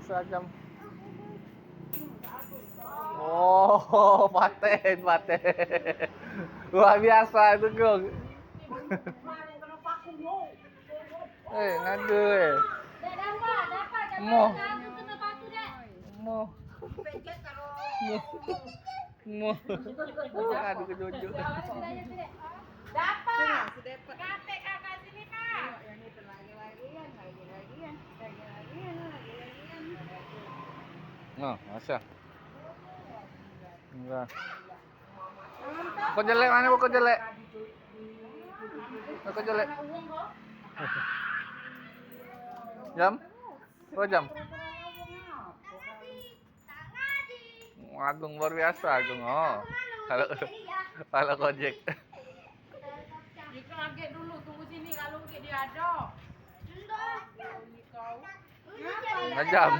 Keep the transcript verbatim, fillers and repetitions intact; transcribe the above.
Seragam. Oh, paten, paten. Luar biasa itu, Gung. Eh, ngadu, eh. Moh. Moh. Moh. Moh. Ngadu ke Jojo. Dapat. Kakak sini, Kak. Nah, masa. Enggak. Kau jelek mana, kau jelek? Kau jelek. Jam? Kau jam? Agung luar biasa, Agung. Oh. Kalau, kalau Gojek. Kita lagi dulu, tunggu sini kalau dia ada. Ngajam.